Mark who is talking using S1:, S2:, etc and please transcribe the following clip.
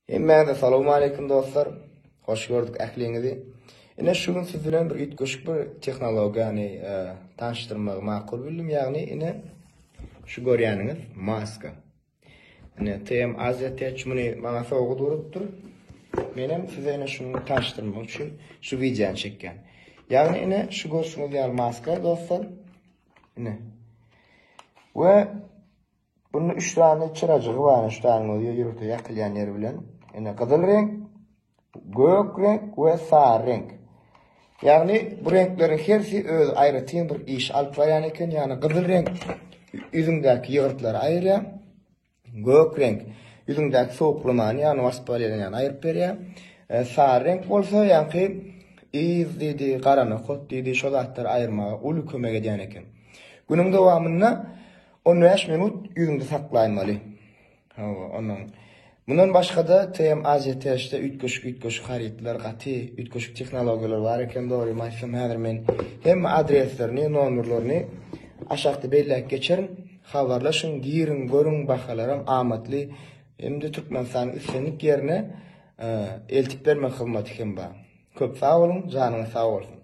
S1: Hemmäňize salowmaleýkim dostlar. Hoş gördük ähliňizi. Ine şu gün siz bilen bir üýtgeşik bir tehnologiýany e, tanyşdyrmagy makul bildim. Ýagny ine şu görýäniňiz maska. Ine TM Asia Tech muny maňa sowgat urupdyr. Menem size ine şuny tanyşdyrmak üçin şu wideony çekýän. Ýagny ine şu görşüňiz ýaly maska dostlar. Ine. We Bunda üç sany çyrajygy bar, üç sany özi ýörite ýakylýan ýeri bilen. Ine gyzyl reňk, gök reňk we sary reňk. Ýagny bu reňkleriň hersi öz aýratyn bir iş alyp barýan eken. Ýagny gyzyl reňk ýüzüňdäki ýygyrtlary aýyrýar. Gök reňk ýüzüňdäki sowuklamany, ýagny waspalýany aýryp berýär. E, sary reňk bolsa ýaňky yz diýdi, gara nokat diýdi, şo zatlary aýyrmaga uly kömek edýän eken. Günüň dowamynda 15 minut ýüzüňde saklaýmaly. Hawa, ondan. Mundan başga-da TM Asia Tech-de üýtgeşik-üýtgeşik harytlar, gaty üýtgeşik tehnologiýalar bar eken, dogrymy aýtsam, häzir men hemme adreslerini, nomerlerini aşakda belläp geçerin. Habarlaşyň, giriň, görüň, bahalaram amatly. Hem-de Türkmenistanyň islendik ýerine eltip bermek hyzmaty hem bar. Köp sag boluň, janyňyz sag bolsun!